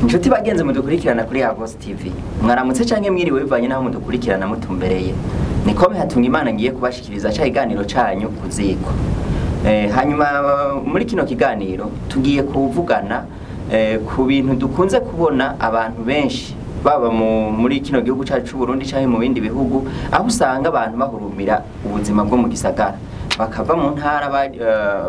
Inshuti bagenzi mudukurikirana kuri Yagos TV, mwaramutse canke mwiriwe bivanye naho mudukurikirana mutumbereye. Nikome hatunga Imana ngiye kubashikiriza ca iganiro canyu kuziko. Hanyuma muri kino kiganiro tugiye kuvugana ku bintu dukunze kubona abantu benshi baba muri kino gihugu cacu c'u Burundi canke mu bindi bihugu, aho usanga abantu bahurumira ubuzima bwo mu gisagara, bakava mu ntara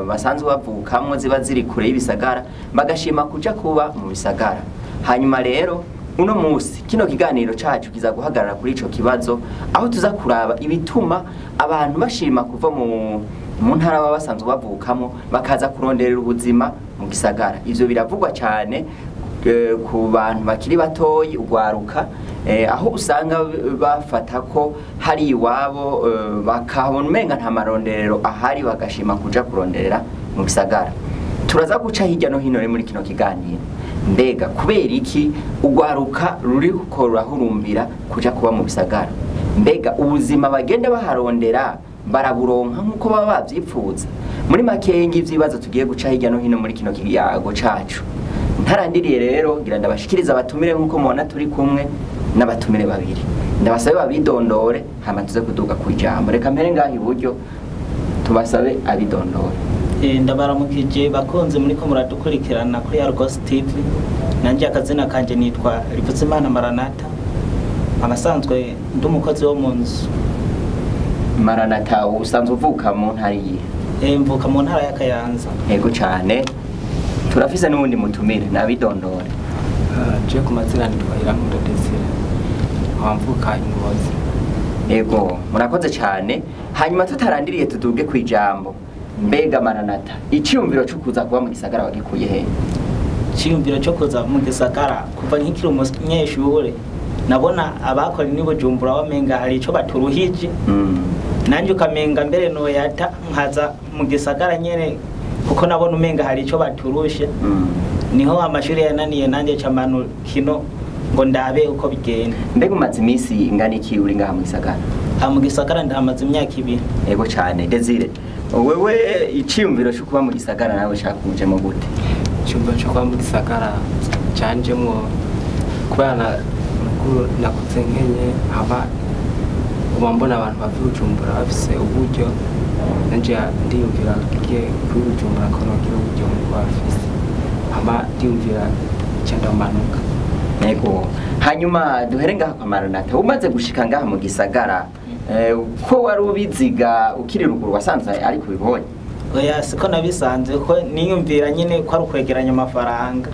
basanzwe bavukamwo ziba ziri kure y'ibisagara, bagashima kuja kuba mu bisagara. Hanyuma rero uno musi kino kiganiro cacu kiza guhagarara kuri ico kibazo, aho tuza kuraba ibituma abantu bashima kuva mu ntara baba basanzwe bavukamo bakaza kuronderera ubuzima mu gisagara. Ivyo biravugwa cane ku bantu bakiri batoyi, ugwaruka, aho usanga bafata ko hari iwabo, bakabona umenga nta maronderero ahari, bagashima kuja kuronderera mu gisagara. Turaza guca hirya no hino muri kino kiganiro. Mbega kubera iki ugwaruka ruri rurahurumbira kuja kuba mu bisagara? Mbega ubuzima bagenda baharondera baraburonka nkuko baba bavyipfuza? Muri makengi ivyibazo tugiye guca hirya no hino muri kino kiyago cacu. Ntarandiriye rero ngira ndabashikiriza abatumire nkuko mubona turi kumwe n'abatumire babiri. Ndabasabe babidondore hama tuze kuduga ku ijambo. Reka mpere ngaho iburyo tubasabe abidondore. Ndabaramukije bakunze muri ko muradukurikirana kuri Argos TV. Nanje akazina kanje nitwa Rivuzimana Maranatha, abasanzwe ndi umukozi wo mu nzu. Maranatha, usanzwe uvuka mu ntara iyihe? Mvuka mu ntara ya Kayanza. Yego cane. Turafise n'uwundi mutumire, nabidondore. Je ku mazina nitwa Irankunda Desire, mvuka Ingozi. Yego, murakoze cane. Hanyuma tutarandiriye tuduge ku ijambo. Mbega Maranatha, iciyumviro cyo kuza kuba mu gisagara wagikuye he? Iciyumviro cyo kuza mu gisagara kuva nkikiri umunyeshure, nabona abakora ni Bujumbura wamenga hari ico baturuhije. Nanje ukamenga mbere no yata nkaza mu gisagara nyene, kuko nabona umenga hari ico baturushe. Niho amashuri yananiye nanje camanu kino ngo ndabe uko bigenda. Mbega umaze iminsi ingana iki uri ngaha mu gisagara? Mu gisagara ndahamaze imyaka 2. Yego cane. Desire, wewe iciyumviro cyo kuba mu gisagara nawe cakujemo gute? Iciyumviro cyo kuba mu gisagara canjemwo kubera nakuze nkenye, haba uba mbona abantu bava Bujumbura bafise uburyo, nanje ndiyumvira ngiye kuri Bujumbura ko nogira uburyo nkuko bafise, hama ndiyumvira nca ndamanuka. Yego. Hanyuma duhere ngaha kwa Maranatha, umaze gushika ngaha mu gisagara, ko wari ubiziga ukiri ruguru wasanze ariko ubibonye? Oya, siko nabisanze, ko niyumvira nyene ko ari ukwegeranya amafaranga.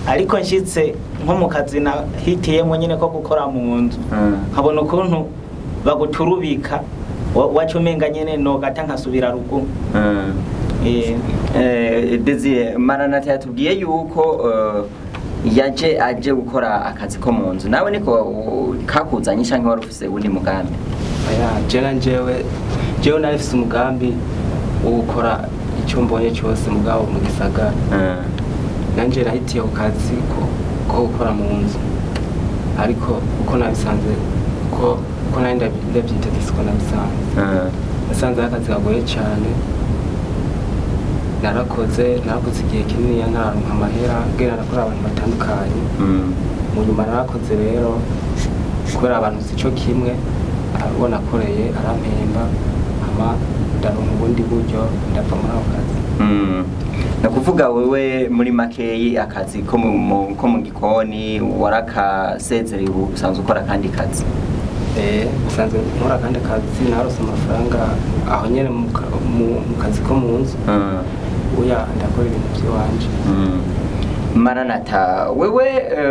Ariko nshitse nko mu kazi nahitiyemo nyene ko gukora mu nzu, nkabona ukuntu baguturubika, waca umenga nyene nogata nkasubira ruguru. Desire, Maranatha yatubwiye yuko yaje aje gukora akazi ko mu nzu, nawe niko kakuzanye canke wari ufise uwundi mugambi? Oya, jena jewe nari mfise umugambi wo gukora icyo mbonye cyose mugabo mu gisagara. Nanje nahitiye ku kazi ko gukora mu nzu, ariko uko nabisanze, uko nari ndabyiteze siko nabisanze. Nasanze akazi kagoye cyane. Narakoze igihe kinini ntararonka amahera, ngenda nakora abantu batandukanye. Mu nyuma narakoze rero kubera abantu sico kimwe, uwo nakoreye arampemba, hama ndaronka ubundi buryo ndava muri ako kazi. Nakuvuga wewe muri makeyi akazi ko mu gikoni warakasezereye, ubu usanzwe ukora kandi kazi? Usanzwe nkora kandi kazi, narose amafaranga aho nyene mu kazi ko mu nzu. Oya, ndakora ibintu by'iwanje. Maranatha, wewe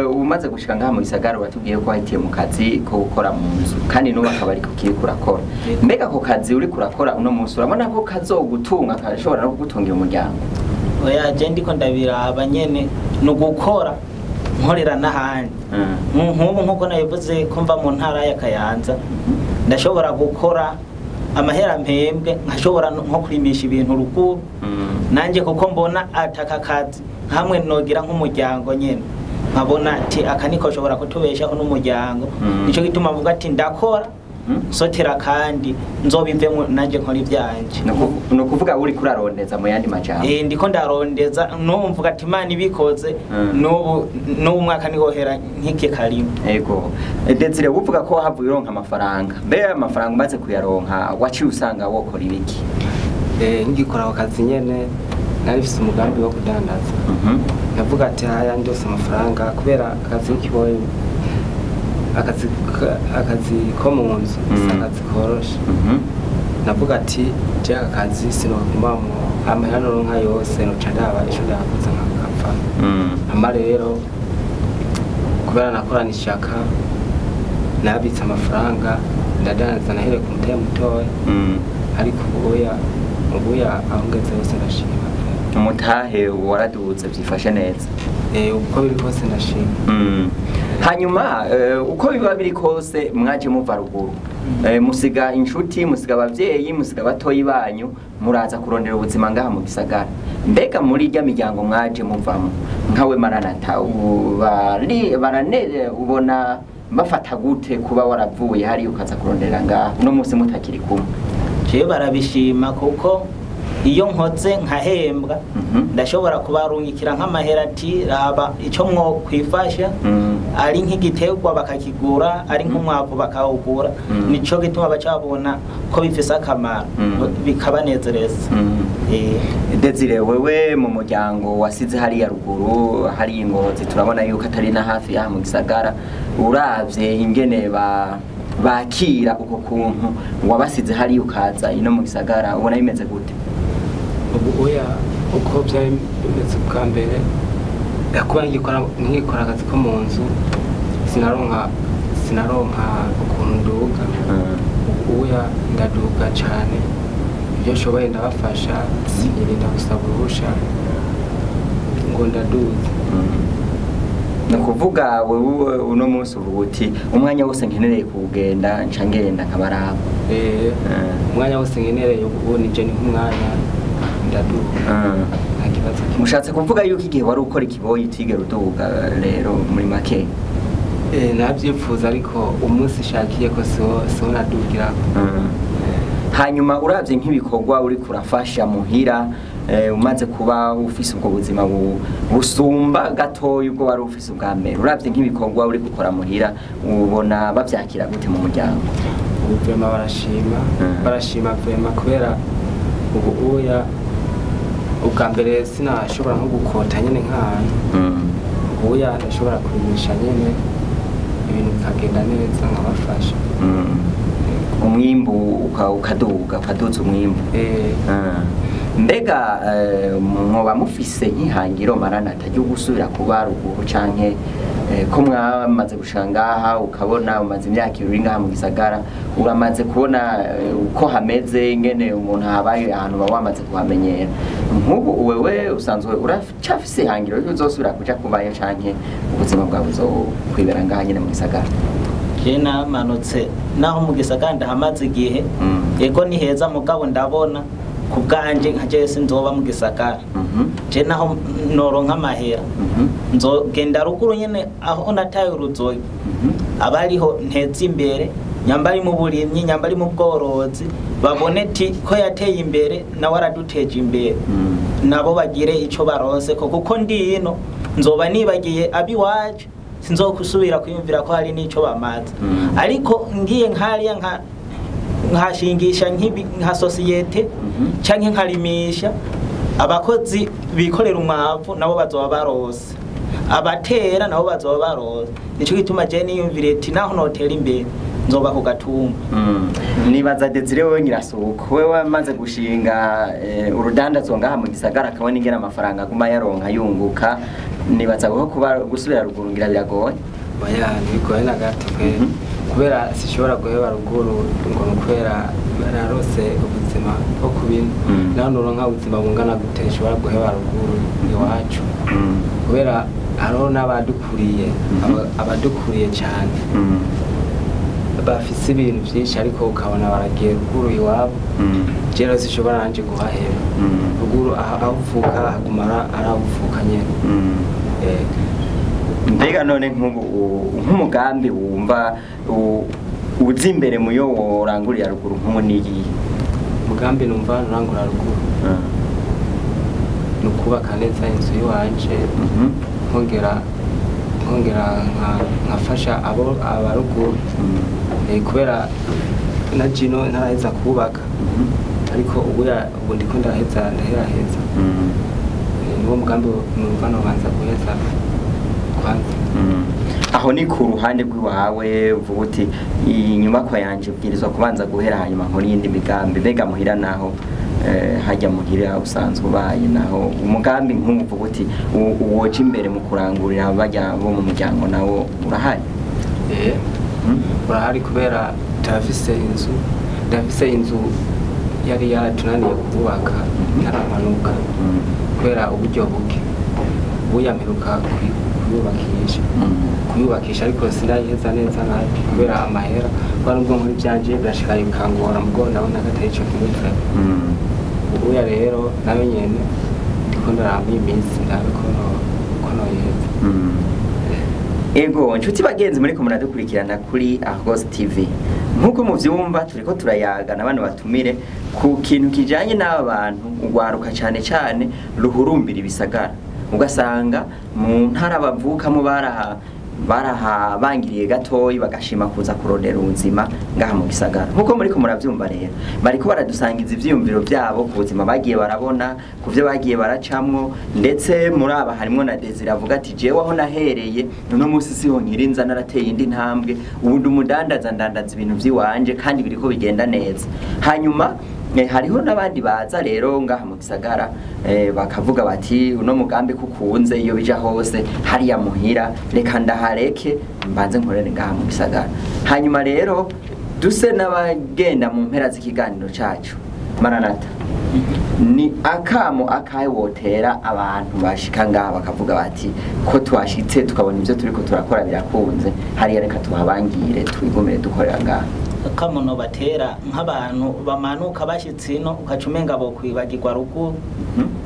umaze gushika ngaha mu gisagara watubwiye ko wahitiye mu kazi ko gukora mu nzu, kandi n'ubu akaba ariko kiri kurakora. Mbega ako kazi uri kurakora uno munsi urabona ko kazogutunga, kashobora no kugutungira umuryango? Oya, je ndiko ndabiraba nyene ni ugukora nkorera n'ahandi. Nk'ubu nkuko nabivuze ko mva mu ntara ya Kayanza, ndashobora gukora amahera mpembwe, nkashobora nko kurimisha ibintu ruguru. Nanje kuko mbona ataka kazi hamwe nogira nk'umuryango nyene, nkabona ati aka niko shobora kutubeshaho n'umuryango. Nico gituma mvuga ati ndakora Nsotera kandi nzobivemo nanje nkora ivyanje. Ni ukuvuga uri kurarondeza mu yandi majambo. Ndiko ndarondeza numvuga ati Imana ibikoze n'ubu mwaka nihohera nk'iki karimo. Ego. Desire uvuga ko havuye uronka amafaranga. Mbe amafaranga umaze kuyaronka waciye usanga wokora ibiki? Ngikora ako kazi nyene nari mfise umugambi wo kudandaza. Navuga ati haya ndose amafaranga kubera akazi nkiboye akazi ko mu nzu akazi koroshe. Navuga ati je akazi sinogumamwo amahera noronka yose noca ndaba ico ndakoze nkakapfa. Ama rero kubera nakorana ishaka nabitse amafaranga ndadandaza nahere ku mutahe mutoya. Ariko ubuya aho ngeze hose ndashima. Umutahe waraduze byifashe neza. Uko biri kose ndashima. Hanyuma uko biba biri kose mwaje muva ruguru. Musiga inshuti, musiga abavyeyi, musiga abatoyi banyu, muraza kurondera ubuzima ngaha mu gisagara. Mbega muri irya miryango mwaje muvamo nkawe Maranatha barane ubona bafata gute kuba waravuye hari ukaza kurondera ngaha uno munsi mutakiri kumwe? Je barabishima kuko iyo nkoze nkahembwa ndashobora kubarungikira nk'amahera ati raba ico mwo kwifasha ari nk'igiterwa bakakigura ari nk'umwavu bakawugura. Nico gituma bacabona ko bifise akamaro bikabanezereza. Desire wewe mu muryango wasize hariya ruguru hari Ingozi turabona yuko atari na hafi ya mu gisagara, uravye ingene bakira uko kuntu wabasize hari ukaza ino mu gisagara ubona bimeze gute? Ubu oya uko byari bimeze bwa mbere yakuba ngikora akazi ko mu nzu sinaronka ukuntu nduga. Ubu ndaduga cyane ibyo nshoboye ndabafasha sinyirinda gusaba uruhusha ngo ndaduze. Ni ukuvuga wewe uno munsi uvuga uti umwanya wose nkenereye kuwugenda nca ngenda nkabaraba. Umwanya wose nkenereye ubu nije ni nk'umwanya ndaduga. Nta kibazo. Mushatse kuvuga yuko igihe wari ukora ikiboyi utigera uduga rero muri make? Navyifuza ariko umunsi shakiye ko siwo nadugira. Hanyuma uravye nk'ibikorwa uri kurafasha muhira umaze kuba ufise ubwo buzima busumba gatoya ubwo wari ufise ubwa mbere, uravye nk'ibikorwa uri gukora muhira ubona bavyakira gute mu muryango? Ubu vraiment barashima, barashima vraiment kubera ubu oya ubwa mbere sinashobora nko gukota nyene nk'ahantu. Ubu ndashobora kurimisha nyene ibintu bikagenda neza nkabafasha. Umwimbu ukaduga ukaduza umwimbu. Mbega mwoba mufise nk'ihangiro Maranatha ryo gusubira kuba ruguru canke ko mwamaze gushika ngaha ukabona umaze imyaka ibiri ngaha mu gisagara uramaze kubona uko hameze ingene umuntu habaye ahantu baba wamaze kuhamenyera, nk'ubu wewe usanzwe uracafise ihangiro ryo uzosubira kuja kubayo canke ubuzima bwawe uzokwibera ngaha nyene mu gisagara? Je namanutse naho mu gisagara ndahamaze igihe. Ego ni heza mugabo ndabona ku bwanje nka je sinzoba mu gisagara. Je naho noronka amahera nzogenda ruguru nyene aho nataye uruzogi abariho nteze imbere, nyambari mu burimyi nyambari mu bworozi babone ti ko yateye imbere nawe araduteje imbere nabo bagire ico baronse ko kuko ndi ino nzoba nibagiye abiwaje sinzokusubira kwiyumvira ko hari nico bamaze. Ariko ngiye nkariya nka nkashingisha nka societe canke nkarimisha abakozi bikorera umwavu nabo bazoba barose, abatera nabo bazoba barose. Nico gituma je niyumvire ati naho notera imbere nzoba ku gatumba. Nibaza Desire wewe nyirasuko wewe wamaze gushinga urudandazwa ngaha mu gisagara akabona ingena amafaranga aguma yaronka yunguka, nibaza ko kuba gusubira ruguru ngira biragoye? Oya ntibigoye na gato kubera sishobora guheba ruguru ngo kubera narose ubuzima bwo kubina naho noronka ubuzima bungana gute nshobora guheba ruguru iwacu kubera hariho n'abadukuriye abadukuriye cyane bafise ibintu byinshi ariko ukabona baragiye ruguru iwabo. Jero sishobora nanje guhahera ruguru aho uvuka hagumara aravuka nyene. Mbega none nk'umugambi wumva uzi imbere muyo worangurira ruguru nk'ubu niyihe? Umugambi numva nurangura ruguru ni ukubaka neza inzu y'iwanje, nkongera nkafasha abo abaruguru, kubera na jino ntaraheza kubaka, ariko ubu ndiko ndaheza ndaheraheza. Niwo mugambi numva nobanza guheza kwanza. Aho ni ku ruhande rw'iwawe uvuga uti inyubakwa yanje ibwirizwa kubanza guhera hanyuma nkora iyindi migambi. Mbega muhira naho hajya muhira usanzwe ubaye naho umugambi nk'ubu uvuga uti uwoja imbere mu kurangurira bajya bo mu muryango nawo urahari? Urahari kubera ndafise inzu yari yaratunaniye kubaka ntaramanuka kubera uburyo buke. Ubu yamperuka kuyubakisha ariko sindayiheza neza nabi kubera amahera, kubera nubwo nkora ivyanje birashika bikangora, mugo ndabona ko atari ico kimwe. Ubu ya rero nawe nyene ndiko ndaramba iyi minsi ndabe ko noyiheza. Ego nshuti bagenzi muriko muradukurikirana kuri Argos TV, nkuko muvyumva turiko turayaga n'abantu batumire ku kintu kijanye n'aba bantu ugwaruka cane cane ruhurumbira ibisagara, ugasanga mu ntara bavukamo barahabangiriye gatoyi bagashima kuza kurondera ubuzima ngaha mu gisagara. Nkuko muriko muravyumva rero bariko baradusangiza ivyiyumviro vyabo ku buzima bagiye barabona, ku vyo bagiye baracamwo, ndetse muri aba harimwo na Desire avuga ati jewe aho nahereye uno munsi siho nkirinza narateye indi ntambwe, ubu ndi umudandaza ndandaza ibintu vy'iwanje kandi biriko bigenda neza. Hanyuma hariho n'abandi baza rero ngaha mu gisagara bakavuga bati uno mugambi kukunze iyo bija hose hariya muhira reka ndahareke mbanze nkorere ngaha mu gisagara. Hanyuma rero duse n'abagenda mu mpera z'ikiganiro cacu, Maranatha, ni akamo akahe wotera abantu bashika ngaha bakavuga bati ko twashitse tukabona ivyo turiko turakora birakunze, hariya reka tuhabangire twigumire dukorera ngaha? Akamono batera nk'abantu bamanuka bashitse ino ukaca umenga bokwibagirwa ruguru,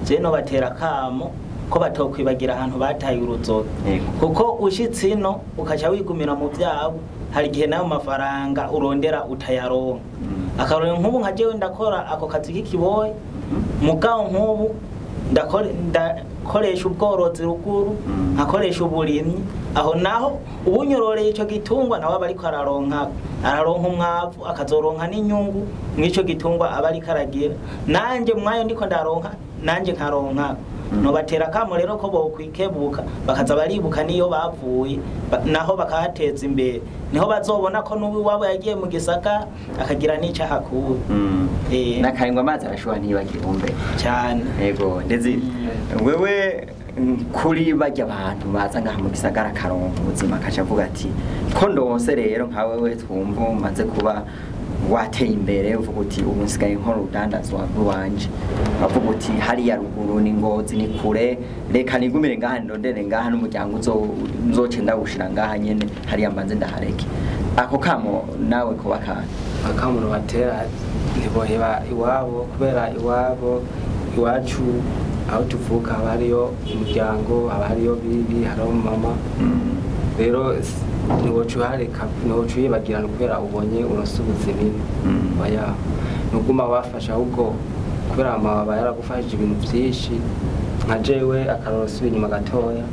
je no batera akamo ko batokwibagira ahantu bataye uruzoga, kuko ushitse ino ukaca wigumira mu vyabo hari igihe nayo mafaranga urondera utayaronka. Akarorero nk'ubu nka jewe ndakora ako kazi k'ikiboyi, mugabo nk'ubu ndakoresha ubworozi ruguru, nkakoresha uburimyi, aho naho ubunyororeye ico gitungwa nawe aba ariko araronka umwavu akazoronka n'inyungu mw'ico gitungwa aba ariko aragira, nanje mwayo ndiko ndaronka nanje nkaronka. Nobatera akamo rero ko bokwikebuka bakaza baribuka niyo bavuye naho bakahateza imbere, niho bazobona ko n'ubu iwabo yagiye mu gisaka akagira n'ico ahakuye. N'akarengo amazi arashuha ntibagihombe cyane. Yego ndezi wewe kuri bajya abantu baza ngaha mu gisagara karonka ubuzima akaca avuga ati ko ndonse rero nka wewe twumva umaze kuba wateye imbere uvuga uti ubu nsigaye nkora urudandazwa rw'iwanje, bavuga uti hariya ruguru ni Ngozi ni kure, reka nigumire ngaha ndondere ngaha n'umuryango nzoce ndawushira ngaha nyene hariya mbanze ndahareke. Ako kamo nawe kuba kana akamuno batera ntiboheba iwabo, kubera iwabo iwacu aho tuvuka haba hariyo umuryango, haba hariyo bibi, hariho mama. Rero ntiwoca uyibagirana kubera ubonye uronse ubuzima oya, nuguma wafasha ahubwo kubera mama aba yaragufashije ibintu vyinshi. Nka jewe akarorero subiye inyuma gatoya,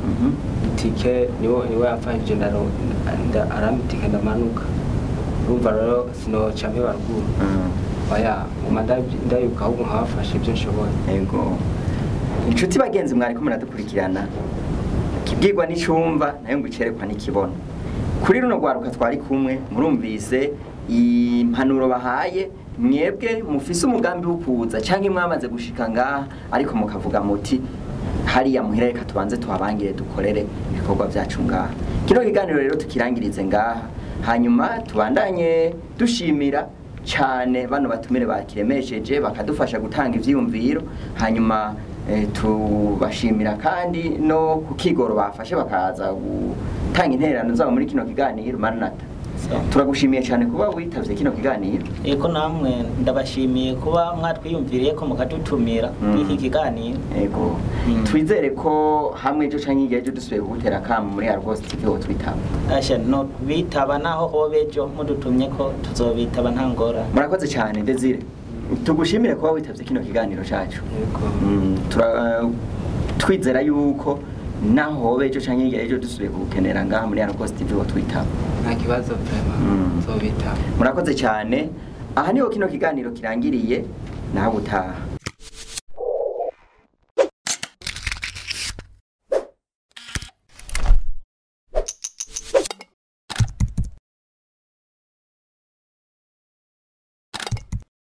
itike niwe yamfashije arampa itike ndamanuka, urumva rero sinoca mpeba ruguru oya, nguma ndayuka ahubwo nkabafasha ivyo nshoboye. Yego inshuti bagenzi mwariko muradukurikirana, kibwirwa n'icumva nayo ngo icerekwa n'ikibona. Kuri runo rwaruka twari kumwe murumvise impanuro bahaye mwebwe mufise umugambi wo kuza canke mwamaze gushika ngaha ariko mukavuga muti hariya muhira reka tubanze tuhabangire dukorere ibikorwa vyacu ngaha. Kino kiganiro rero tukirangirize ngaha, hanyuma tubandanye dushimira cane bano batumire bakiremesheje bakadufasha gutanga ivyiyumviro, hanyuma tubashimira kandi no kukigoro bafashe bakaza gutanga intererano zabo muri kino kiganiro. Maranatha, Turagushimiye cyane kuba witavye kino kiganiro. Eko namwe ndabashimiye kuba mwatwiyumviriye ko mukadutumira iki kiganiro. Ego. Twizere ko hamwe ejo canke hirya y'ejo dusubiye kugutera akamo muri Argos TV wotwitaba. Asha no bitaba naho hobe ejo mudutumye ko tuzobitaba nta ngorane. Murakoze cyane Desire. Tugushimire kuba witavye kino kiganiro cacu. Yego. Twizera yuko naho hobe ejo canke hirya y'ejo dusubiye kugukenera ngaha muri Argos TV wotwitaba. Nta kibazo vraiment, nzobitaba. Murakoze cyane. Aha niho kino kiganiro kirangiriye, naho gutaha.